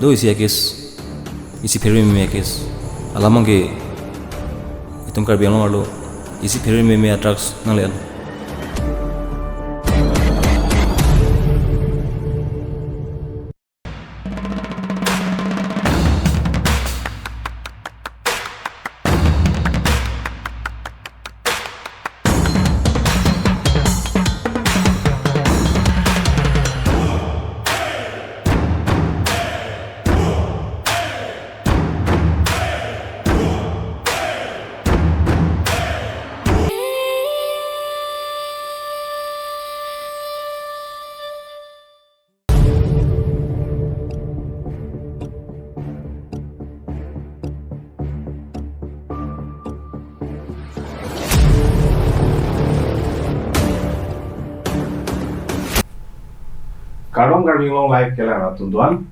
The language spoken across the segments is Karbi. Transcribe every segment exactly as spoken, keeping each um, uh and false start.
Do isi a-case, isi pherememe a-case. Alam abangke itum Karbi Anglong arlo isi pherememe a-drugs nangle-et. Kardom Karbi Anglong Live kelang arat atum do-an.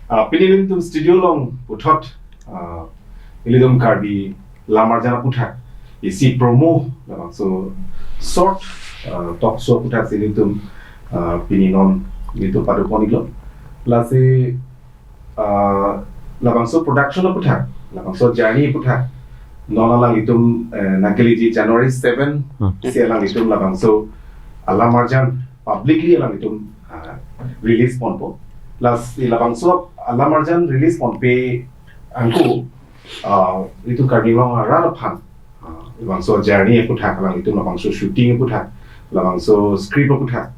Ah, pini nelitum studio along puthot, ah, nelitum Karbi Lamarjan aputhak isi promo labangso short, ah, talk show aputhak si nelitum, ah, pini non nelitum padopon-iklo. Lasi, ah, labangso production aputhak, labangso journey aputhak non alanglitum, eh, nangkeleji January seven Hmm. si alanglitum labangso Lamarjan publicly alanglitum, ah, release ponpo. Lasi labangso Lamarjan release ponpe angku, ah, itum Karbi Anglong arat aphan, ah, labangso journey aputhak, alanglitum labangso shooting aputhak, labangso script aputhak,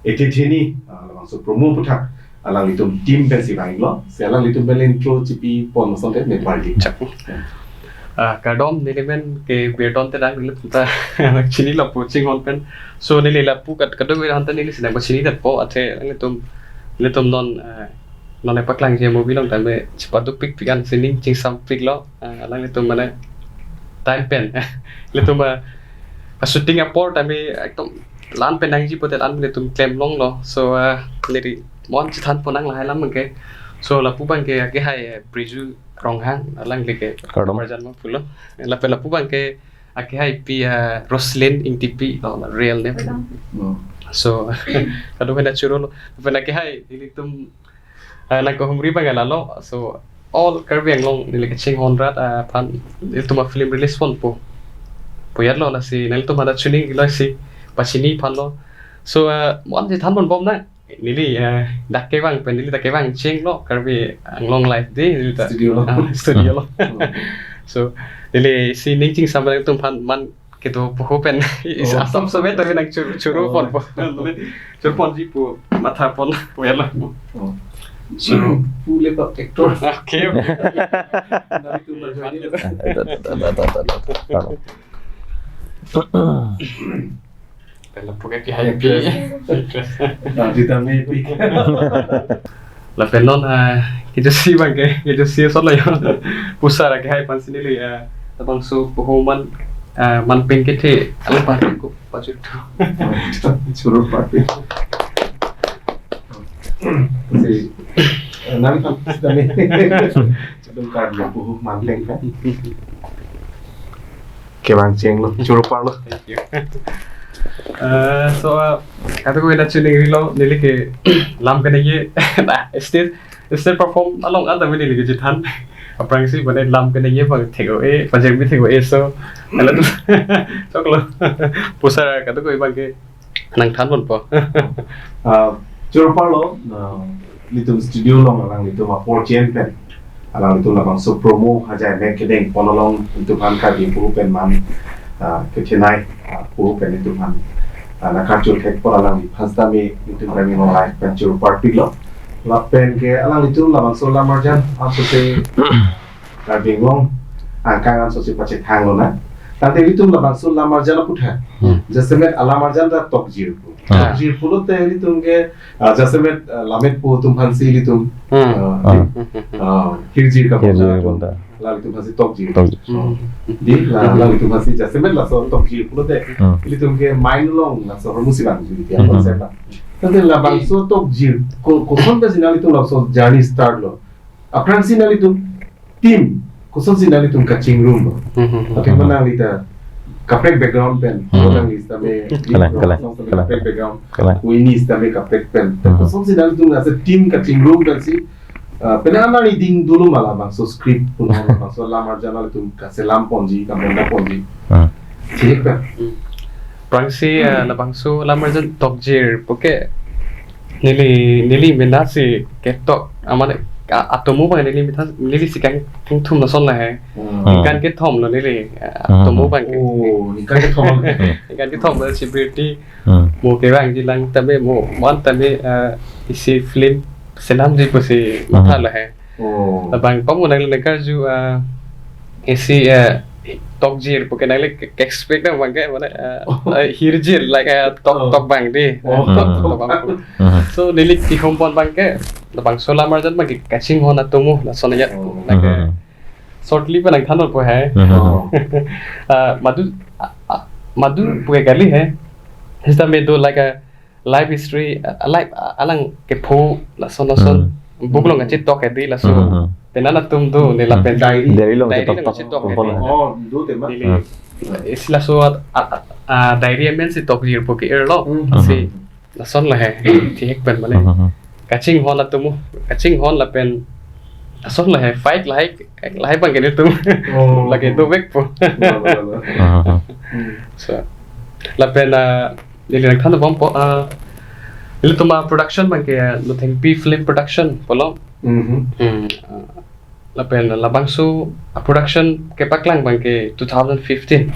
ethe theni, ah, labangso promo aputhak alanglitum team pensi vang-iklo. Si alanglitum pen intro chipi pon asonte me party. Chak. Ah, kardom, neli men ke Birdon Terang, neli puta chinilo pu chinghon pen. So neli lapu kat kadokave aphanta neli si nangpachini detpo, athe nelitum, nelitum non, ah, non nangpaklangji movie along tame chipaduk pikpik an sining chingsampiklo, ah, alanglitum mane time pen. Nelitum, ah, a-shooting apor tame ekdom la-an pen nangji pote la-an pen nelitum klem longlo. So, ah, neli mo-an chethan ponnang lahai alam abangke. So lapu abangke akehai, eh, Briju Ronghang, alangli ke Kardom. Lamarjan ma pulo. Lapen lapu abangke akehai pi, ah, Roslyn Ingtipi, oh, real name. Kardom. Oh. So, kadokave churolo. Lapen akehai ilitum, ah, nangkehumri abang lalo. So, all Karbi Anglong neli kachinghon rat, ah, aphan ilitum a-film release ponpo. Puyat lo lasi, nelitum hadak chuning lo si, pachini aphan lo. So, ah, mo-an chethan ponbom na. Neli, eh, dak kevang pen, neli dak kevang chenglo Karbi Anglong Live dei, neli ta, Studio lo. Ah, studio lo. Hmm. So, neli sining chingsam atum aphan man kedo poho pen is Oh. Assam sobe tapi nang chur-, churu Oh. ponpo. Churu ponji pu matha pon pu ya lo. Oh. Churu pu le pak actor. Okay, okay. Nari tu berjuang. Pala puke pi hai pi. Actress. Nah, di tame pi. Lapen non, ah, kejoksi abangke, kejoksi sot lo yo. Pusar akehai aphan si neli, ah, labangso poho man, ah, man peng kethe, alam pake ko pajut. Churu pake. Si, eh, nang kan, si tame. Chedung Karbi poho man peng kan. Kevang chenglo, churu parlo. Thank you. Eh, so, eh, kadokave aphanta chuning rilo, neli ke lam kenangji, na, stage, stage perform along anta neli kechethan. Aphrangsi mane lam kenangji abang thek-o-e, pajirmi thek-o-e, so, ala tu, choklo. Pusar kadokave abangke nangthan ponpo. Ah, churu parlo, ah, ilitum studio along alanglitum apor chen pen, alanglitum labangso promo hajai mek kedeng pon along ilitum aphan Karbi poho pen man, ah, kethenei, ah, poho pen ilitum aphan, ah, nangkachur thek pon alangli first time ilitum Karbi Anglong Live pen churu parpiklo. Lapen ke alanglitum labangso Lamarjan asose Karbi Anglong angkang asose pachethang lonang. Tangte ilitum labangso Lamarjan aputhak. Hmm. Jasemet Lamarjan ta tokjir pu. Hmm. Tokjir pulote ilitum ke, ah, jasemet, ah, lammet pu atum aphan si ilitum, Hmm. ah, Hmm. ah, hirjir ka Hirjir bangsa atum. Bangsa. Lalitum aphan si tokjir. Tokjir. Hmm. Dei, la, lalitum aphan si jasemet laso tokjir pulote. Hmm. Ilitum ke mind along laso hormu si vangji dia Hmm. konsep la. Tangte labangso tokjir, ko-, koson pensi nanglitum laso journey start lo. Aphrangsi nanglitum team, kosonsi nanglitum kachingrum lo. Hmm, hmm, hmm. Tapi Hmm. Mana nanglita kaprek background pen, Hmm. mana nangli sitame, Kalang, kalang, kalang. Kaprek background, Kalang. Ini sitame kaprek pen. Hmm. Kosonsi nanglitum as a team kachingrum pensi, Ah, penang anari ding dolo ma labangso script punon labangso Lamarjan atum kaselam ponji, kabonda ponji. Hmm. Chihek pen. Hmm. Aphrangsi, ah, labangso Lamarjan tokjir puke neli, neli mena si ketok, amane, a-, atomo abang neli mena, neli si kang, kangthum lason lahai. Hmm. Hmm. Ningkan kethom lo neli, ah, Hmm. atomo abang ke. Oh, ningkan kethom. Hmm. Ningkan kethom lo si birti. Hmm. Mo kevangji lang tame mo, mo-an tame, ah, isi film selamji pusi Hmm. matha lahai. Oh. Labang pamu nangli nangkarju, ah, isi, ah, tokjir puke nangli ke-, expect abang ke, mane, ah, Oh. ah, hirjir, like, ah, tok, Oh. tok abang dei. Oh. Tok, tok abang. Hmm. So, neli kihom pon abang ke, labangso Lamarjan abang ke kachinghon atomo, lason ya. Oh. Like, Hmm. shortly pen nangthanpo hai. Hmm. Oh. Ah, madu, ah, ah, madu puke kali hai. Sita me do like a life history, ah, life, ah, alang kepho lason lason. Hmm. Book along kachetok hedi laso. Hmm, hmm. Penang atum do ne lapen. Diary. Diary along Diary chetok along tok. Chetok Tok hedi. Oh, do tema. Neli. Hmm. Isi laso at, at, at, ah, diary amen si tokjir puke irlo. Hmm. Si lason lahai. Chihek pen mane. Hmm, hmm. Kachinghon atomo, kachinghon lapen lason lahai, fight lahai, lahai abang ke nelitum. Oh. Lake dovekpo. Ba, ba, ba. Hmm, hmm. Hmm. So, lapen, ah, neli nangthanbompo, ah, nelitum a-production abang ke, ah, Nothengpi Film Production pulo. Mhm. Hmm, ah, lapen labangso a-production kepaklang abang ke two thousand fifteen.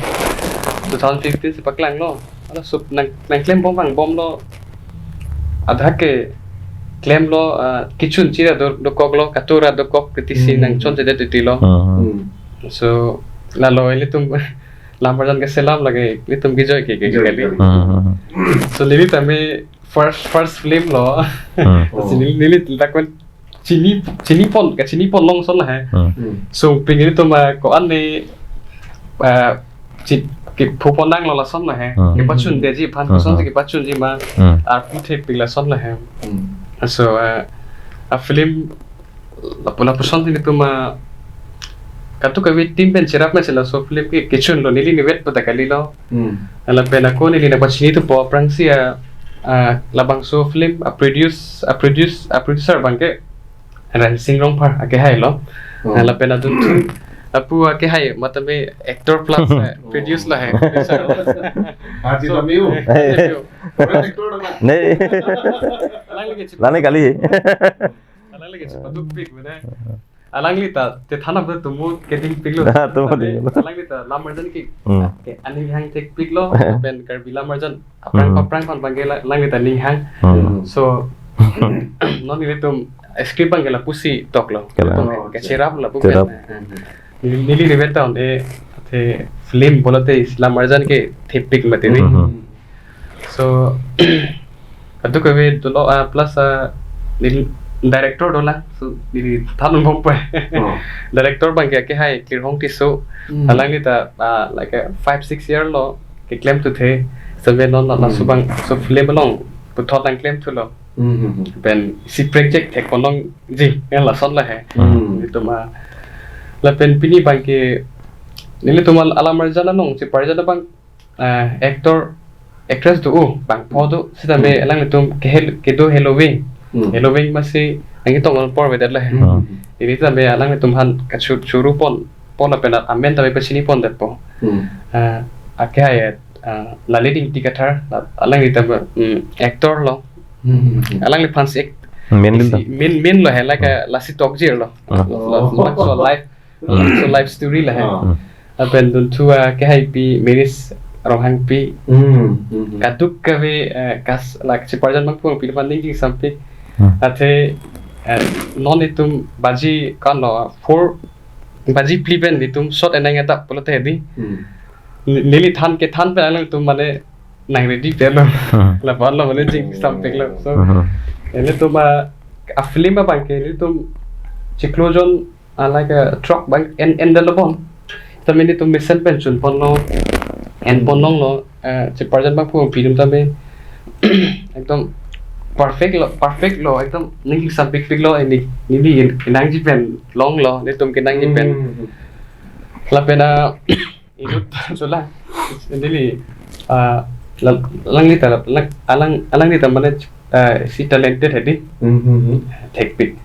Two thousand fifteen si paklanglo. Halaso nang, nangklembom abang bomlo. Adha ke klemlo, ah, kechun chira do, dokoklo, katura dokok kritisi Hmm. nangchonchedet titilo. Hmm. Hmm. So, lalo ilitum Lamarjan kaselam lake, ilitum kejoi ke, ke, Kejoi, kali. Kejoi. Hmm, hmm, hmm. So, neli tame first, first film lo. Hmm. So, Oh. neli, neli takon chini, chinipon, kachinipon long son lahai. Hmm. Hmm. So, pini nelitum, ah, ko-an ne, ah, chi-, kepho ponnanglo lason lahai. Hmm. Kepachundetji aphan, Hmm, koson hmm. si kepachunji ma, Hmm. arpu thepik lason lahai. Hmm. So, ah, a-film lapu, lapuson si nelitum, ah, kadokave team pen cherap mesi laso film ke, kechunlo, neli nivet puta kalilo. Hmm. Lapen ako neli nangpachinithupo aphrangsi, ah, ah, labangso film a-produce, a-produce, a-producer abang ke Ransing Rongphar akehailo. Oh. Ah, lapen adunthu apu akehai matame actor plus, eh, Oh. produce lahai, producer. Arjun So, Amiu. Hey. Amiu. Orang actor dong, Pak. Nei. Alangli ke chip- Lani kali. Alangli ke chepadukpik mane. Alangli ta, te thana pu tumu kedingpiklo. Ah, tumu Tapi dinglo. Alangli ta Lamarjan ke, Hmm. ke aning hang thekpiklo, pen Karbi Lamarjan, aphrang Hmm. paphrang aphan abang ke la-, alangli ta ninghang. Hmm. So, non nelitum script abang ke lapusi toklo. Kela. Ilitum Oh, ke cherap lapu Cherap. pen. Neli, neli nivet ta un-e, te film pulote Lamarjan ke thepik mati ni. Hmm. So, kadokave dolo, ah, plus, ah, neli director dolang. So, neli thanbompo. Oh. Director abang ke akehai Kirhong Tisso. Hmm. Alangli ta, ah, like, ah, five, six year lo keklemthu the. Seven non la, la Hmm. subang, so film along puthot nangklemthulo. Hmm, hmm, hmm. Pen isi project thek ponlongji, ya lason lahai. Hmm. Nelitum a. Lapen pini abang ke, nelitum a Lamarjan along, cheparjan abang, eh, actor, actress do, oh, bangpho do, sitame Hmm. alanglitum ke hel-, kedo heloving. Hmm. Heloving masi, nangketong apor avedet lahai. Hmm. Neli tame alanglitum aphan kachuru, churu pon, pon lapen amen tame pachinipondetpo. Hmm. Ah, akehai, ah, Lalit Ingti Kathar, la-, alangli tame, mm, actor lo. Hmm. Alangliphan si ek-, Main din si, ta. Main, main lo hai, like, Hmm. ah, lasi tokjir lo. Ah. Lo, lo, Oh. lo, so life, Hmm. so life story lahai. Ah. Hmm. Lapen dunthu akehaipi Miris Ronghangpi. Hmm. Hmm. Kadokave, eh, kas, like, cheparjan abang pu nangpiliphan ning kingsampik. Hmm. Athe, eh, non itum baji ko-an lo, four baji phli pen itum shot enang adap pulote di. Hmm. Ne-, neli than kethan pen alangtum mane nang ready pen lo. Hmm. Lapu-an lo mane jingsampiklo. So, Hmm. ilitum a, a film abang ke ilitum chiklo jon, ah, like, ah, truck abang en, endetlo bon. Tame ilitum mesen pen chun ponlo, en ponlonglo, eh, cheparjan abang pu nangpi atum tame ekdom perfect lo, perfect lo, ekdom ning kingsampikpiklo, ini, ini in-, inangji pen longlo, ilitum kenangji pen. Hmm. Lapen, ah, inut sulang, neli, ah, la-, alangli ta, lang, alang, alangli ta mane, ah, si talented hedi. Hmm, hmm, hmm. Thekpik.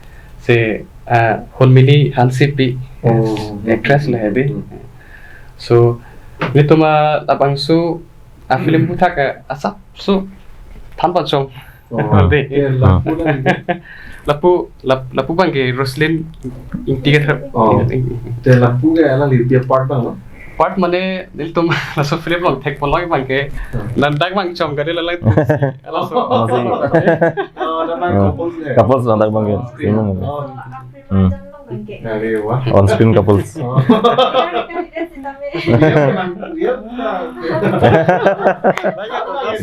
Si, ah, Hunmili Hansepi. Oh. Actress le hedi. Hmm. So, nelitum, ah, labangso, ah, film aphuthak, ah, asapso than pachong. Oh. Dei. Te lapu na ni. Lapu, lap-, lapu abangke Roslyn Ingti ke tha. Oh. Ing-, ing-, te lapu ke alangli pi apart abang, no? Part mane nelitum laso film along thekponlong abangke. Hmm. Ladak abang chom kali lalang. Laso. Oh, si. Oh, ladak abang, oh, couples le. Couples ladak abangke. Oh, film. Sino mo? Oh. Hmm. Are wah. On screen couples. Oh. Real, real.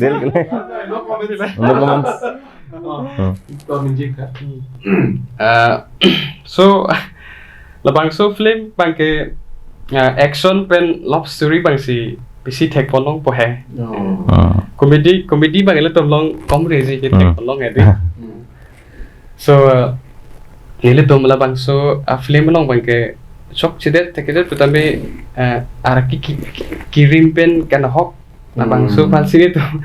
Real. No comments. No comments. Oh. Hmm. Tom Injik, ha? Eh, so, labangso film abangke, eh, action pen love story abangsi bisi thekponlongpo he. Oh. Hmm. Comedy, comedy abang ilitum along kom resi ke, hmm, thekponlong hedi. Hmm. So, eh, nelitum labangso, ah, film along abangke chokchedet, thekchedet putame, eh, arki ki, ki, kirim pen kanahok. Labangso, hmm, aphansi nelitum,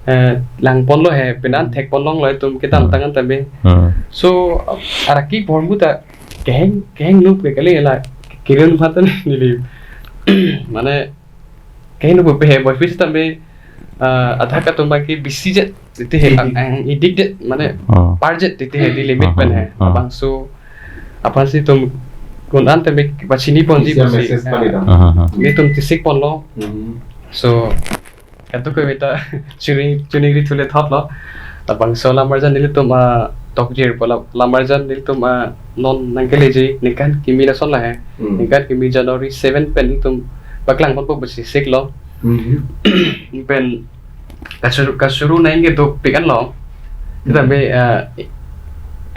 eh, langponlo he, penan, hmm, thekponlonglo itum kedamtang, hmm, an tame. Hmm. So, arki pormu ta keheng, keheng nup ke kali la, kirim aphan ta neli. Mane, keheng nup pe he, boy fish tame, eh, adak atum abangke bisi jet titi he, idik, ang, ang idik det, mane, hmm, par jet titi he, di limit pen he. Hmm. Labangso aphansi itum kun-an tame pachiniponji, isi pusi, message, eh, pali dam. Hmm, hmm, hmm. Nelitum chesikponlo. Hmm. So, kadokave ta chuning, chuning ri thule thotlo. Labangso lamarjan nelitum, ah, tokjirpo la, lamarjan nelitum, ah, non nangkeleji ningkan kimi lason la he. Hmm. Ningkan kimi January seven pen nelitum paklangponpo pusi siklo. Hmm. Pen kachuru, kachuru nang ke dopik anlo. Hmm. Tame, ah,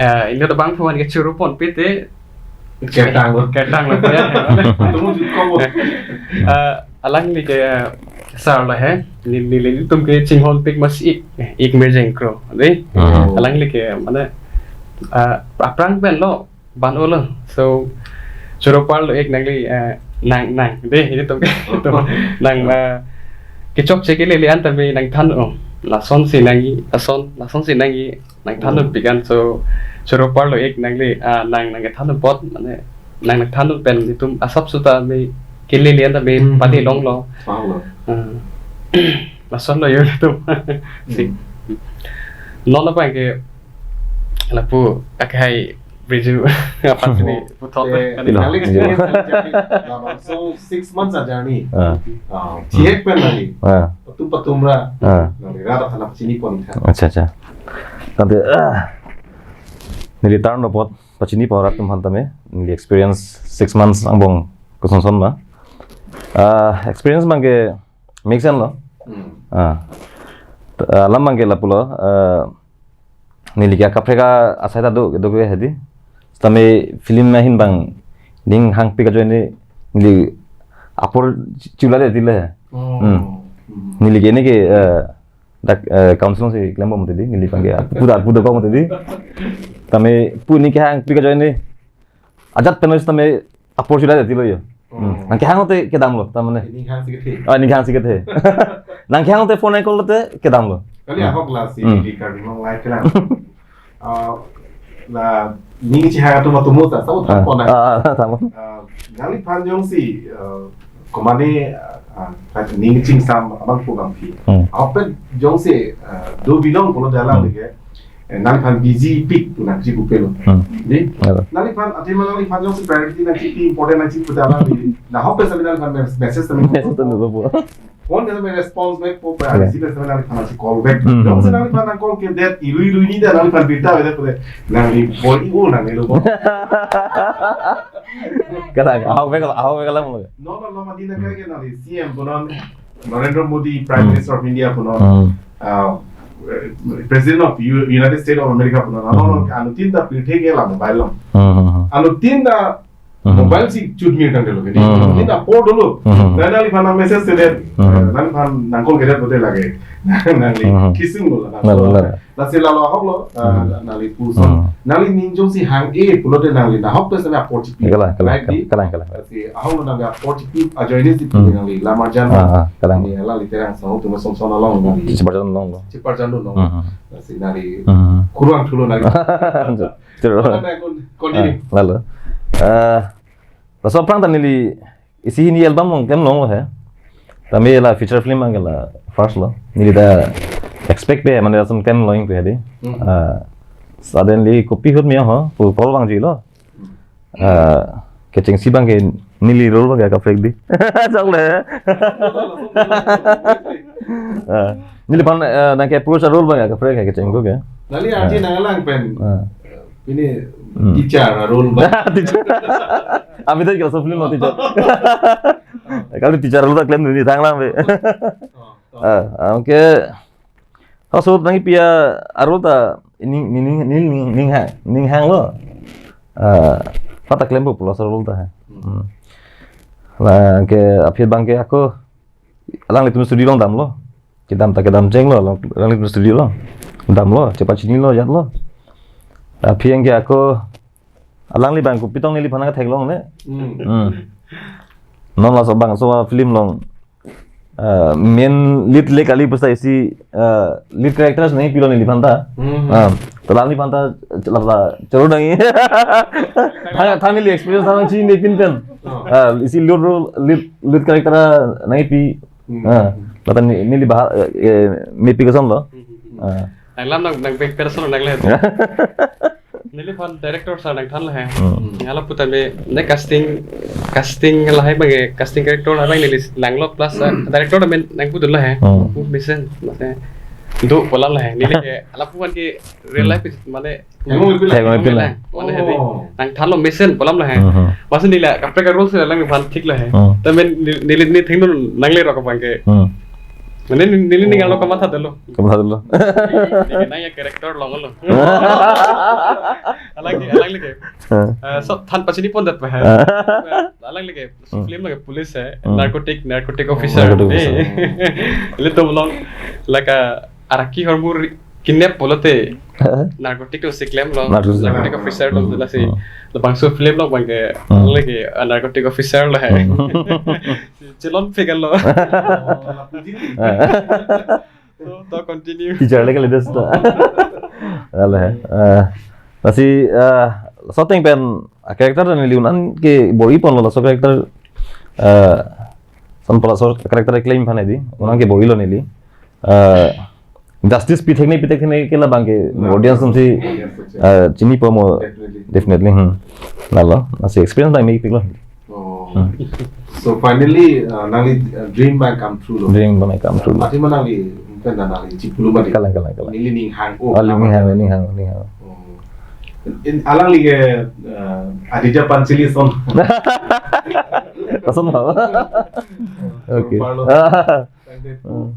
ah, inut abangphu aphan kachurupon pete. Kertang lo. Kertang lo, ya. Tumu jut ko bo. Ah, alangli ke, ah, sir lo he. Ni, neli, nelitum ke chinghonpik masi ik, ik merjeng kro. Dei? Hmm. Alangli ke, mane, ah, aphrang pen lo, ban-o lo. So, choro parlo ik nangli, ah, nang, nang. Dei, nelitum ke, nelitum nang, ah, kechokche kelele an tame nangthan-o. Lasonsi nangji, lason, lasonsi nangji. Nangthan, hmm, nutpik an, so, choro parlo ik nangli, ah, nang, nangkethan apot, mane, nang, nangthan pen itum asapso tame kelele an tame, hmm, pali longlo. Palo. Ah. Lason lo yo itum. Si. Hmm. Non abangke lapu akhai Briju aphansi neli puthot. Eh, kali, kali experience kali, kali. Nah, so six months a journey. Ah. Ah, thiek pen nangli. Ah. Patum patum ra. Ah. Nangli rat aphan nangchinipon tha. Acha, acha. Tangte, ah, neli turn apot pachinipon rat atum aphan tame, neli experience six months angbong kosonson ma. Ah, experience abangke mix an lo. Hmm. Ah. T-, ah, alam abangke lapulo, ah, neli ke akaprek asai ta do, do ke hedi. Tame film ahin abang ning hangpik ajoine neli apor chula de tile. Oh. Hmm. Hmm. Neli ke ne ke, eh, dak, eh, council si klembom tadi, neli abangke puda, puda kok tadi. Tame pu ning kehangpik ajoine. Ajat pen lo tame apor chula de tilo yo. Hmm. Oh. Nangkehang te kedamlo, ta mane. Ning hangsi kethe. Ah, ning hangsi kethe. Nangkehang te phone call te kedamlo. Kali, hmm, ahok la si, hmm, di Karbi Anglong live kelang. Ah, la ning chihang atum atum ta, sabo, ah, thapon na. Ah, ah, thapon. Ah, nangliphan jongsi, ah, komane, ah, ah, ning chingsam abangphu abangphi. Hmm. Ahok pen jongsi, ah, do binong pulo dalam, hmm, dei ke. Eh, nangliphan busy pik pu nangji pupe lo. Hmm. Dei? Ya. Nangliphan athema nangliphan jongsi priority nangchipi, important nangchipi pu dalam dei. Nahok pen sami nangliphan mes-, message sami. Message sami lo po. Phone ke sami response back po, pa, ya, receive sami nangliphan nangsi call back. Hmm. Jongsi nangliphan nang call ke det, ilui ilui ni da nangliphan birta avedet pu de. Nangli bol i-o nangli lo. Kata, ahok back, ahok back alam lo. Non, non, non, mati na kare ke nangli C M punon, Narendra Modi, Prime, hmm, Minister of India punon, hmm, ah, President of U-, United States of America punon, hmm, non, non, anutin ta pirthe ke la mobile lo. Hmm, hmm, hmm. Anutin ta Mhm. Mobile si chut mir tangte lo, ini. Mhm. Ini apor dolo. Mhm. Nangliphan nang message sedet. Mhm. Eh, nangliphan nang call kedet bote lake. Nangli Mhm. kisung lo, Lalo, lalo. Lasi lalo ahok lo, eh, Mhm. nangli puson. Mhm. Nangli ning jongsi hang-e pulote nangli nahok pen sana positive. Kalang, kalang, Right, di? kalang, kalang. Lasi ahok lo nangli positive ajoine si Hmm. nangli lamar jan. Ah, ah, kalang. Ini alangli Terang Sangho atum asong son along nangli. Chiparjan along lo. Chiparjan along. Hmm. Lasi nangli Hmm. kurang thulo nangli. Terus. Mana kon-, continue. Ah, lalo. Eh, laso aphrang ta neli isi hini album along klem longlo he. Tame la feature film abang ke la first lo. Neli ta expect pe mane lason klem longpo he di. Hmm. Eh, suddenly kopi ahut me ho, pu call vangjilo. Ah, kechengsi abang ke neli role abang ke kaprek di. Chokle. Ah, neliphan, eh, nang ke approach role abang ke kaprek kecheng ko ke. Nangli arti Ah. nanglang pen. Ah. Ini Hmm. teacher role abang. Teacher. Abang ta ke laso film lo teacher. Kali teacher role ta klem dun tanglang pe. Oh, oh. Ah, oke. Laso nangpi a-role ta ning, ning, ning, ning, ning hang, ning hang lo. Ah, pata klempo pulo laso role ta. Hmm. Hmm. La ke aphi abang ke ako alanglitum studio along damlo. Kedam ta kedam chenglo, alang, alanglitum studio along. Damlo, chepachinilo jatlo. Aphi abang ke ako alangli abang kopi tong neliphan nangtheklongle. Hmm. Hmm. Non laso abang laso film along, eh, main lead le kali pusi isi, eh, lead character si nangpilo neliphan ta. Hmm. Ah, ta alangliphan ta chelap la choro nangji. Thang, thang neli experience thang chinine pinpen. Oh. Ah, isi lead role, lead, lead character nangpi. Hmm. Ah, la ta ne-, neli bahar, eh, eh, mepi koson lo. Hmm. Ah. Nanglam nang, nang pe person nang le. Neliphan director sir nangthanlo he. Hmm. Nanglo putan be ne casting, casting lahai abang ke, casting character lahai abang neli nanglo plus, eh, director ta main nangpudunlo he. Hmm. Pu mesen, mesen. Do pu alam lo he. Neli ke lapu abang ke real life mane Thek mai pila. Thek mai pila. Mane he di. Oh. Nangthanlo mesen pu alam lo he. Hmm. Mesen neli kaprek a-role si alangliphan thiklo he. Hmm. Tame neli, neli ne thengno nangle rok abang ke. Hmm. Mane neli, neli ning arlo kamatha detlo. Kamatha detlo. Neli nang ya character longlo. Alangli, alangli ke. Hmm. Eh, so than pachini pondet pa he. Hmm. Alangli ke Hmm. film lo ke police he, Hmm. narcotic, narcotic Oh. officer. Narcotic Eh. officer. Ilitum along lake araki ahormu ri-, kidnap pulote. Hah? Narcotic atum si klemlo. Narcotic. Narcotic officer lo Hmm. lasi. Hmm. Labangso film lo abang ke Hmm. lake, ah, narcotic officer lo he. Hmm. Chelon phekan lo. Oh, lapu jin. Ah. To, to continue. Teacher le kali des to. Ale, eh, lasi, eh, shooting pen a-character ta neli un-an ke bor-i ponlo laso character, eh, son pala laso character klem aphan he di, un-an ke bor-ilo neli. Eh, justice pithek ne, pithek ne ke labang ke Hmm. audience atum si, Audience atum si. eh, chinipo mo Definitely. definitely, hmm. Lalo, lasi experience ta mepiklo. Oh. Hmm. So finally, uh, nangli, uh, dream abang come true lo. Dream abang come true lo. Ati ma nangli, pen nangli chipulu ma di. Kalang, kalang, kalang. Neli ning hang, oh, Oh, ning hang, ning hang, ning hang. Oh. In, alangli ke, uh, Aditya Panchali son. Lason ho. Okay. Parlo. Ah. Thank you. Hmm.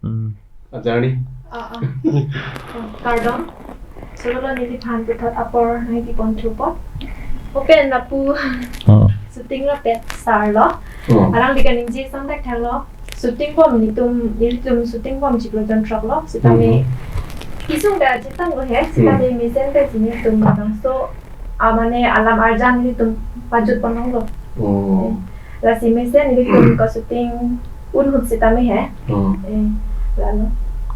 Hmm. Ajani. Ah, ah. Oh, kardom. Chorolo neliphan puthot apor nangkepon thupo. Open lapu Hmm. shooting lo pet sar lo. Hmm. Alangli kaningje ason thakthak lo. Shooting bom nelitum, nelitum shooting bom chiklo jon throk lo. Sitame Hmm. kesung ta chetonglo he. Sitame Hmm. mesen ta si nelitum bangso, ah, mane alam arjan nelitum pajut pon longlo. Hmm. Lasi mesen nelitum ka-shooting un ahut sitame he. Hmm. Eh, lalo.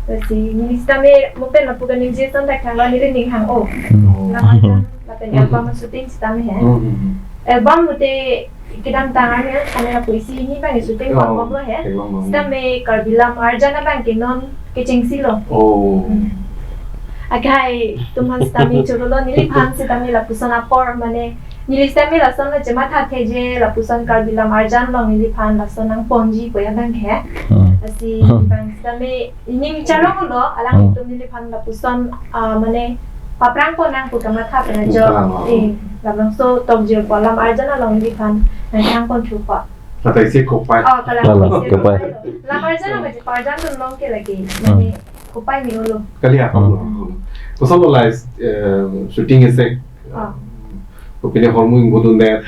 Lasi neli sitame mo pen lapu kaningje ason thakthak lo neli ning hang o. Hmm. Alam arjan lapen album shooting sitame he. Hmm. Album mute kedamtang arni, kami lapu isi hini abang shooting Oh, pon bomlo he. theklonglo. Sitame Karbi alam arjan abang ke non kechengsi lo. Oh. Hmm. Akhai atum aphan sitame chorolo neliphan sitame lapuson apor mane neli sitame lason lo chematha theje lapuson Karbi alam arjan along neliphan lason nangponji pu abang ke. Hmm. Lasi abang sitame ining charong lo alang Hmm. atum neliphan lapuson, ah, mane paphrang pon nang pu kamatha pen ajo. Kalang, oh. Eh, labangso tokjir pu alam arjan along neliphan nangthan pon thupo. Kata isi kopai. Oh, kalang Kalang, isi kopai. kopai. Alam arjan along kaji parjan dun long ke lake. Hmm. Mane kopai me-olo. Kali apa Hmm. lo? Kosonlo lais, eh, shooting isi, Ah. Kopine hormu ingbo dundet.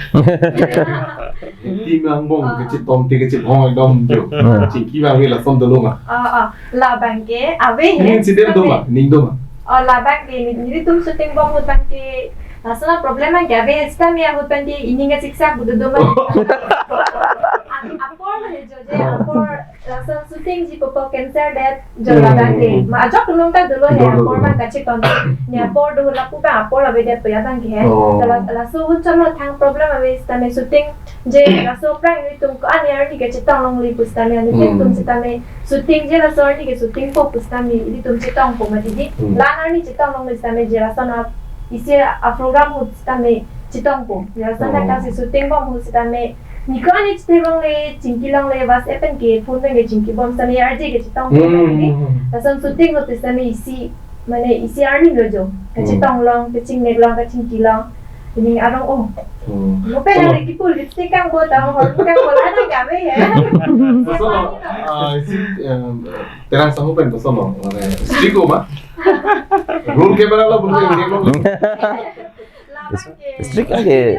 Team angbong, ah, kachitom te kachibhong ekdom jo. Hmm. Chingki abang ave lason dolo ma? Ah, ah. Labang ke ave he. Ini incident do ma? Ning do ma? Oh, labang ke neli, nelitum shooting bom ahut abang ke, lason a-problem abang ke ave, seta me ahut abang ke ining kasiksak budu do ma? Ap-, apor lo he jo je, apor lason shooting ji popo cancer det jo, hmm, labang ke. Ma ajok tulung ta dolo he, dolo, apor dolo. Abang kacheton. Ne apor do lapu abang apor avedet pu abang ke he. Oh. Ta la-, laso ahut chalo thang problem ave seta me shooting je laso aphrang ilitum ko-an arni ke chetong longle pu seta me, ani, hmm, ilitum seta me shooting je laso arni ke shooting po pu seta me ilitum chetongpo mati di. Hmm. La-an arni chetong longle seta me je lason a isi a-program ahut seta me chetongpo. Je lason, oh, ta si shooting bom ahut seta me ne ko-an chethe longle, chingki longle, WhatsApp pen ke, phone pen ke chingki bom seta me arje ke chetongpo, hmm, mati di. Hmm. Lason shooting ahut seta me isi, mane isi arni lo jo. Hmm. Kachetong long, kachingnek long, kachingki long. Ini arong, oh. Hmm. Mo pen, oh, lagi kipu lipstick kangbo, tang hormu kangbo, ada kave ya. Lason, ah, isi, em, Terang Sangho pen lason, mane, strict ko ma? Rule ke berapa lo, bulu yang lo? Strict abang ke.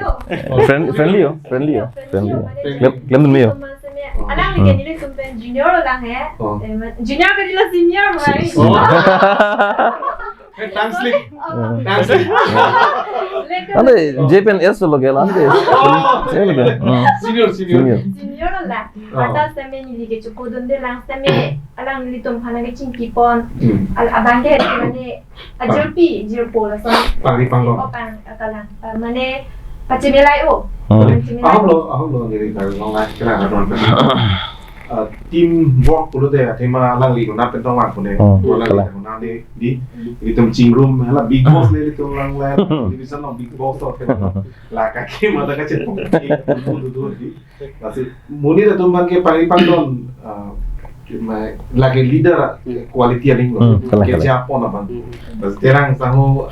Friend-, friendly yo, friendly yo, friendly yo. Klem, klem dun yo. Alang lagi, hmm, nelitum pen junior lang he. Oh. Eh, ma-, junior kali lo, senior, si-, right? Oh. Eh, tongue slip. Oh. Tongue slip. Ante J pen S lo ke la, ante. Oh. J lo ke. Hmm. Senior, senior. Senior. Senior la. Oh. Ata seta me neli ke chukudunde lang seta me alang nelitum aphan ke chingkipon. Hmm. Al-, abang ke mane ajirpi, jirpo lason. Pangri pangdon. Oh, pang, kalang. Eh, mane pachemelai o. Hmm. Pachemelai. Ahok lo, ahok lo, neli kali long lai kira adon. Ah, team work pulote athema alangli kona pen tong lang pune. Hmm, alangli, kalang, kona di, di, ilitum chingrum, hala Bigg Boss le ilitum lang le, division along Bigg Boss to, la kaki mata kachetong, di, di, di, di. Lasi, monit atum abang ke pangri pangdon, ah, ma-, lake leader, hmm, quality aning lo. Hmm, kalang, kalang. Kejapon abang. Hmm. Lasi Terang Sangho,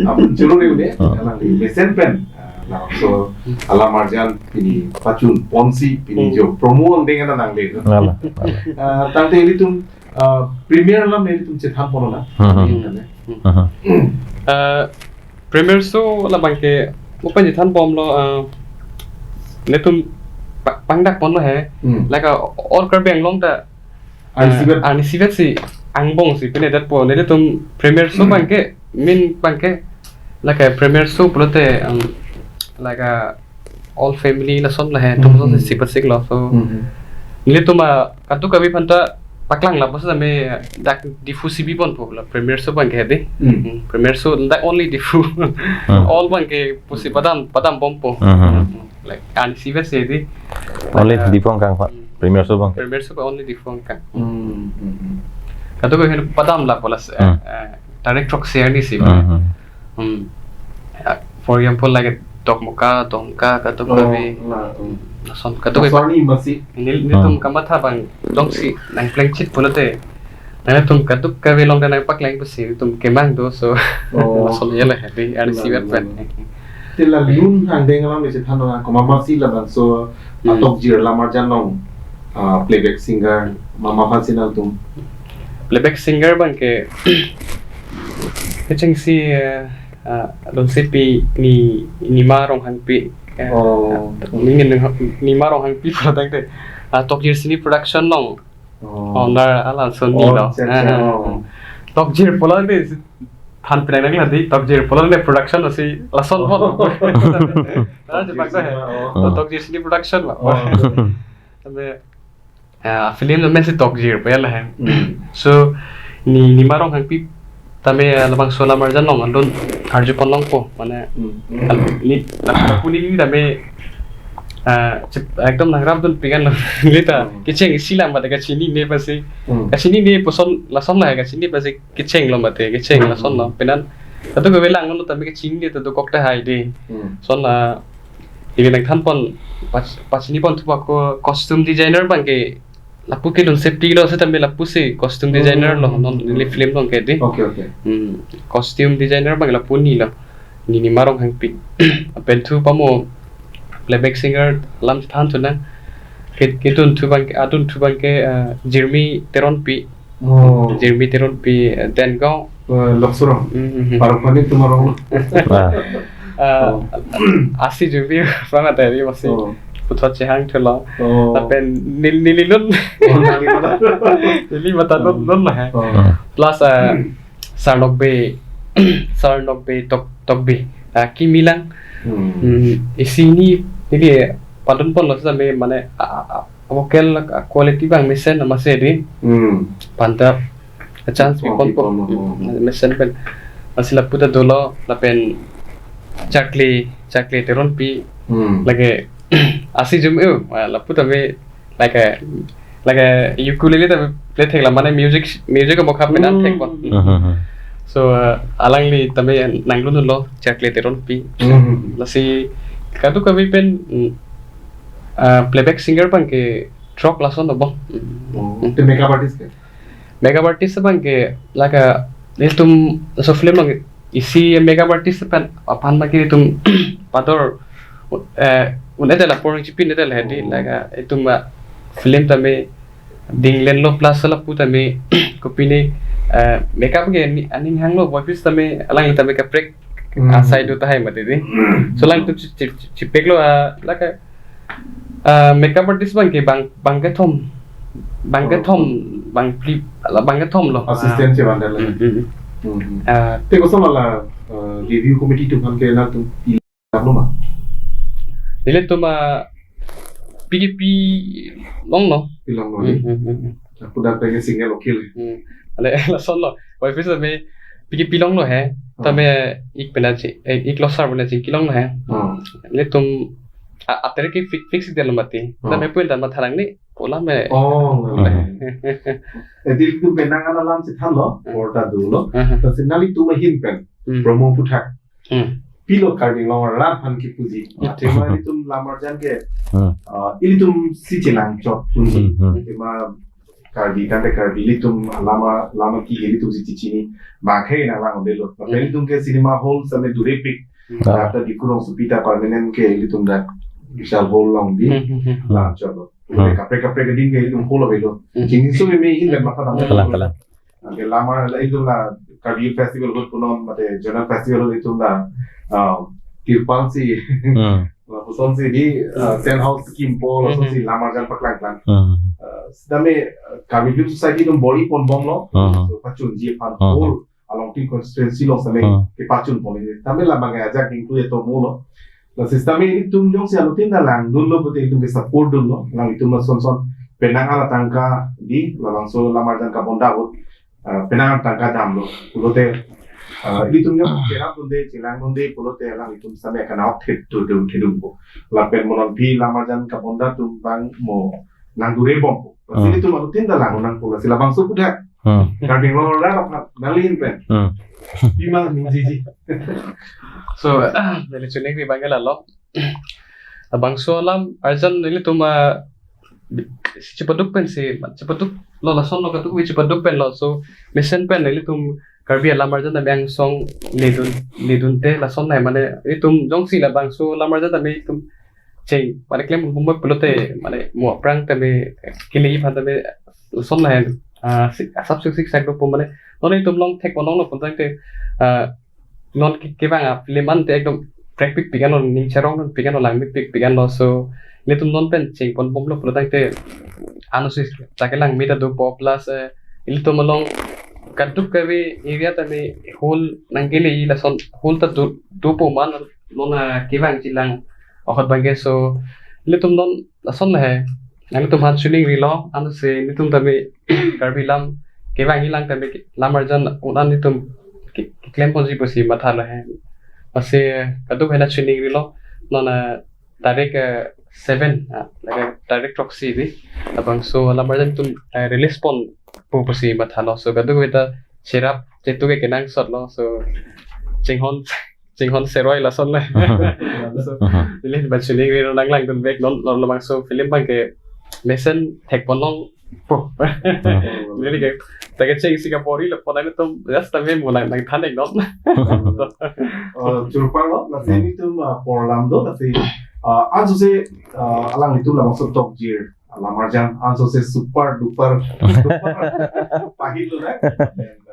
abang churu ni une, hmm, alangli mesen pen, ah, laso alamarjan pini pachun ponsi pini, hmm, jo promo angdeng ana nangle. Ala, ala. Ah, tangte ilitum, ah, premiere alam ilitum chethan pon na. Hmm, hmm. Ini kan ya. Hmm. Hmm. Ah, premiere show labang ke mo pen chethan bom lo, ah, nelitum pa-, pangdak pon lo he. Hmm. Lake all Karbi Anglong ta, ah, arnisi vet, arnisi vet si angbong si penedet po. Nelitum premiere show, hmm, abang ke, main abang ke, lake premiere show pulote, um, lake all family lason la he, atum, hmm, lason, hmm, si pasik lo. So, hmm, nelitum, ah, kadokave aphan ta paklang lapuson tame dak Diphu si bibon po la premiere show abang ke di. Hmm. Hmm, premiere show dak only Diphu. Hmm. All abang ke pusi padam, padam bom po. Hmm. Hmm. Like, arnisi vet si di. Only, ah, Diphu angkang, Pak. Hmm. Premiere show abang ke. Premiere show only Diphu angkang. Hmm, hmm, hmm. Kadokave aphan padam lapu la, eh, hmm, eh, direct throksi arnisi. Hmm, hmm. Hmm. Ah, for example, like Dokmoka, Dongka, kadokave. Oh, na, hmm. Lason, kadokave. Laso arni masi. Nel-, nelitum, hmm, kamatha abang dongsi nangplengchit pulote, nangtum kadokave along ta nangpakleng pusi nelitum kemang do, so. Oh. Lason ya la, di arnisi vet pen. Na, na, na. Te la lun angdeng alam isi than na, komat masi labangso, hmm, atokjir alamarjan along, ah, playback singer, mama aphan si nangtum? Playback singer abang ke, kechengsi, eh, ah, Lunsepi ni, Nima Ronghangpi. Eh, oh, ah, ni, ni, Nima Ronghangpi pulo tangte, ah, Tokjir Cine Production along. Oh. Owner alanso ni, oh, lo. Acha, acha, ah, oh. Tokjir pulo tangte than pinang nang la di, Tokjir pulo tangte production lo si lason, oh, pon. Ah, jepak dah. Oh. Tokjir Cine Production lo. Oh. Tangte, ah, film lo amen si Tokjir pu ya la he. Hmm. So, ni, Nima Ronghangpi tame, ah, labangso alamarjan along alun arju pon longpo, mane, hmm, al-, ni, la, lapu neli tame, ah, chip, ekdom nangrapdunpi kan lo. Neli ta, hmm, kecheng isi alam mate kachinine pusi. Hmm. Kachinine puson lason la he, kachinine pusi kecheng lo mate, kecheng, hmm, lason lo. Penan, kadokave lang lo tame kachinine ta dokok tahai di. Hmm. Lason la, ili nangthan pon, pach-, pachini pon thupo ko costume designer abang ke, lapu ke Lunsepi lo, setame lapusi costume designer lo, hmm, non neli film along ke di. Okay, okay. Hmm, costume designer abang lapu ni lo, ni, Nima Ronghangpi. Pen thu pamo playback singer alam than thu nang. Ke-, kedun thu abang ke, adun thu abang ke, eh, Jirmi Teronpi. Oh. Jirmi Teronpi, eh, Dengaon. Eh, Loksurong. Hmm, hmm, hmm. Parokmani Tumarong. Ah. Ah, Oh. Asi Jumio, pama tadi masih Oh. puthot chehang thulo. Oh. Lapen nil-, nililun. Oh, nililun. Neli mata lun, lun lah, eh. Oh. Plus, ah, Sarnok Bey, Sarnok Bey Tok, Tokbi. Ah, kimi lang. Hmm. Hmm, isi ni, neli padun ponlo same mane, ah, ah, ah, vocal, ah, quality abang mesen amatsi di. Hmm. Panta chance Oh, pi ponpo. pi ponpo. Hmm, mesen pen. Lasi lapu ta dolo lapen Chakli, Chakli Teronpi. Hmm. Lake Asi Jumio, ah, lapu tame like a, like a ukulele tame play theklam mane music, music mo khap penan Hmm. thekpo. Hmm. Hmm, hmm, hmm. So, ah, alangli tame nanglunlo Chakli Teronpi. Hmm. Lasi kadokave pen, hmm, ah, playback singer abangke throk lason lo bong. Oh, Hmm. te makeup artist ke? Makeup artist abangke lake ilitum so film abang isi makeup artist pen aphan ma ke ilitum pador, eh, un-edet la porong chipi un-edet la hedi Hmm. lake ilitum, ah, film tame dinglenlo plus lapu tame kopine, eh, makeup ke ni aning hanglo voice tame alangli tame kaprek Hmm. asai do tahai mati di. So alangtum chi-, chi-, chi-, chipeklo, ah, lake, ah, makeup artist abangke bang, bang kethom, bang Oh. kethom, bang phli, la bang kethom lo. Assistant Ah. chevan dal. Hmm, hmm, hmm. Hmm, hmm. Ah. Te koson la, ah, review committee atum aphan ke nangtum pi-, pi-, lo ma? Nelitum, ah, P K P longlo. Pi longlo Hmm, ni? hmm, hmm, hmm. Aku dak pengen single oke le. Hmm. Ale, lason lo. Voice tame P K P longlo he. Hmm. Tame ik penan si, eh, ik losar penan si kelonglo he. Hmm. Nelitum a-, ater ke fix, fix del mati. Hmm. Tame pun dan matha nang ni pola me. Oh, Hmm. eh, ilitum penang ana alam si thanlo, Hmm. porta dolo. Hmm. Lasi nanglitum ahin pen, Hmm. promo aputhak. Hmm. Pilo Karbi Anglong arat aphan kipuji. Hmm. Athema ilitum lam arjan ke, Hmm. ah, ilitum si chelang chot. Hmm, hmm. Athema Karbi tangte Karbi ilitum lama, lama ke ilitum si chechini. Bang ke nanglang delo. Tapi Hmm. ilitum ke cinema hall same durepik. Hmm. Ah. Dak ta Diphu rongsopi ta permanent ke ilitum dak vishal hall along di Hmm, hmm, hmm. lang chot lo. Hmm. Kaprek kaprek adim ke ilitum hall avelo. Hmm. Chingso me me in dan matha dam. Kalang, kalang. Anke lamar la ilitum la Karbi Festival ahut punon mate Zonal Festival ahut ilitum la, ah, tirpal si, Hmm. lapuson si di, ah, tent house kimpo, lapuson si Hmm. lam arjan paklang klang. Hmm. Ah, sitame, ah, Karbi Film Society atum bor-i ponbomlo. Hmm. So pachunji aphan Hmm. whole along tin constituency along sitame Hmm. kepachun pon ini. Tame labang ajak include to mulo. Lasi sitame ilitum jongsi anuttin ta langdunlo pute ilitum ke support dunlo. Alanglitum lason son penang ana tangka di labangso lam arjan kabonda ahut, ah, penang ana tangka damlo. Pulote, ah, ilitum jong cherapdunde, chelangdunde, pulote alanglitum sitame kanahok thedung, thedung, thedungpo. Lapen mo non aphi lam arjan kabonda atum abang mo nangdurebompo. Lasi Hmm. ilitum anuttin ta lang nangpo, lasi labangso aputhak. Hmm. Karbi Anglong arat aphan nangli ahin pen. Hmm. Pima ningjeji. So, neli choningri abang ke lalo. Labangso alam arjan nelitum, ah, chepaduk pensi, chepaduklo lason lo kadokave chepaduk penlo. So, mesen pen nelitum Karbi alam arjan abang song ledun, ledunte lason nai mane ilitum jongsi labangso alam arjan tame ilitum cheng, mane klem bumba pulote, mane mo aphrang tame kili aphan tame lason nai, ah, si, asap sik sik sak dopo mane. Non ilitum along thek ponlonglo pon tangte, ah, non ke, kevang a-film ante ekdom prek pikpik anlo, ning cherong pikpik anlo, lang pikpik anlo. So, ilitum non pen cheng ponbomlo pulo tangte, ansi ta kelang mita dopo plus, eh, ilitum along kadokave area tame hall nangkele lason hall ta do, dopo man non, ah, kevangji lang ahut abang ke. So, ilitum non lason he. Nanglitum aphan choningrilo, ansi ilitum tame Karbi alam kevangji lang tame ke, lam arjan un-an ilitum ke, keklem ponji pusi mathalo he. Lasi kadokave aphan choningrilo, non, ah, tarik, eh, seven, ah, lake tarik throksi di. Labangso lam arjan ilitum, eh, release ponpo pusi mathalo. So kadokave ta cherap chetu ke kenangsotlo. So chinghon, chinghon seroi lason le. So, neli ba choningri nanglangdun vek non, non labangso film abang ke mesen thek ponlongpo. Neli ke, ta ke cheng si kabor-ilo pon nangtum just tame mo nang, nangthan ik non. Oh, churpar lo, lasi Hmm. ilitum, ah, porlam do, lasi, ah, anso se, ah, alanglitum labangso tokjir, ah, lam arjan, anso se super duper, duper pahit lo na. And,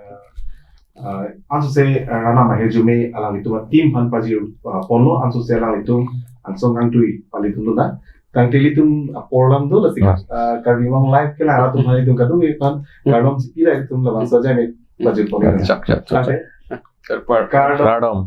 ah, Ansose, uh, Ranam ahirjume alanglitum a-team aphan pajir, uh, ponlo, ansose alanglitum angsong angtui palitum dona. Tangte ilitum apor alam do lasi, Ah. uh, Karbi Anglong Live kelang atum aphan ilitum kadokave aphan kardom si pila ilitum labangso ajai me pajir ponlo. Chak, chak, chak. Tangte Terpar. kardom. Kardom.